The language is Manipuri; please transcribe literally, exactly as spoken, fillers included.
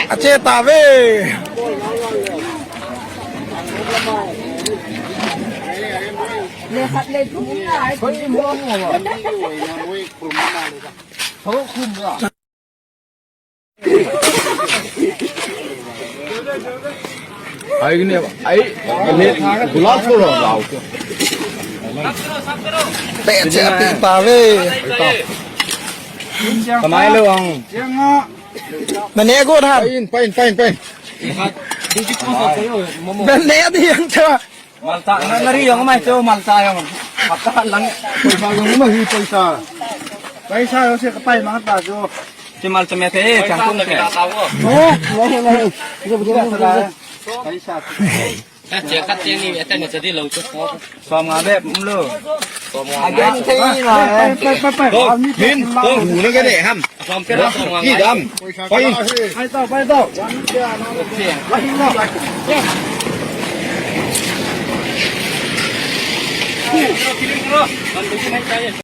ꯑꯆꯦ ꯇꯥꯕꯦ꯫ ꯑꯩꯒꯤꯅꯦꯕ꯫ ꯑꯩ ꯒꯨꯂꯥꯞ ꯁꯣꯔꯣ ꯂꯥꯎ꯫ ꯄꯦꯠꯁꯦ ꯑꯄꯤ ꯇꯥꯕꯦ꯫ ꯀꯃꯥꯏꯅ ꯂꯧ? ꯃꯅꯦ ꯒꯣꯠ ꯍꯥꯟ꯫ Pine, pine, pine, pine. ꯃꯅꯦ ꯑꯗꯤ ꯌꯦꯡ ꯆꯣ꯫ ꯃꯜꯇꯥ, ꯉ-, ꯉꯥꯔꯤ ꯌꯦꯡꯉꯨ, ꯃꯥꯏ ꯆꯣ, ꯃꯜꯇꯥ ꯌꯦꯡꯉꯨ꯫ ꯍꯞꯇꯥ ꯂꯪ꯫ ꯄꯩꯁꯥ ꯌꯦꯡꯉꯨ, ꯃꯍꯤ ꯄꯩꯁꯥ꯫ ꯄꯩꯁꯥ ꯌꯦꯡꯉꯨ, ꯁꯤ ꯀꯄꯥꯏ ꯃꯉꯥ ꯇꯥꯁꯨ꯫ ꯁꯤ ꯃꯜ ꯆꯃꯦ ꯊꯦ, ꯆꯥꯡ ꯇꯨꯝ ꯊꯦ꯫ ꯑꯣ, ꯂꯩ, ꯂꯩ꯫ ꯁꯤꯗ ꯄꯨꯊꯣꯛꯑꯣ, ꯄꯨꯊꯣꯛꯑꯣ, ꯄꯨꯊꯣꯛꯑꯣ꯫ ꯄꯩꯁꯥ꯫ ꯆꯦꯡ ꯈꯠ ꯆꯦꯡꯅꯤ, ꯑꯇꯩ ꯅꯠꯇ꯭ꯔꯗꯤ ꯂꯧ ꯆꯠ꯫ ꯁꯣꯝ ꯉꯥ ꯕꯦꯞ ꯂꯨ꯫ ꯁꯣꯝ ꯉꯥ ꯕꯦꯞ꯫ ꯄꯥꯏ, ꯄꯥꯏ, ꯄꯥꯏ, ꯄꯥꯏ꯫ ꯇꯣ, ꯃꯤꯟ, ꯇꯣ, ꯎꯔꯒꯅꯦ, ꯍꯝ꯫ ꯁꯣꯝ ꯄꯦꯔꯥ ꯁꯣꯝ ꯉꯥ꯫ ꯀꯤꯗꯝ꯫ ꯄꯥꯏ꯫ ꯄꯥꯏ ꯇꯧ, ꯄꯥꯏ ꯇꯧ꯫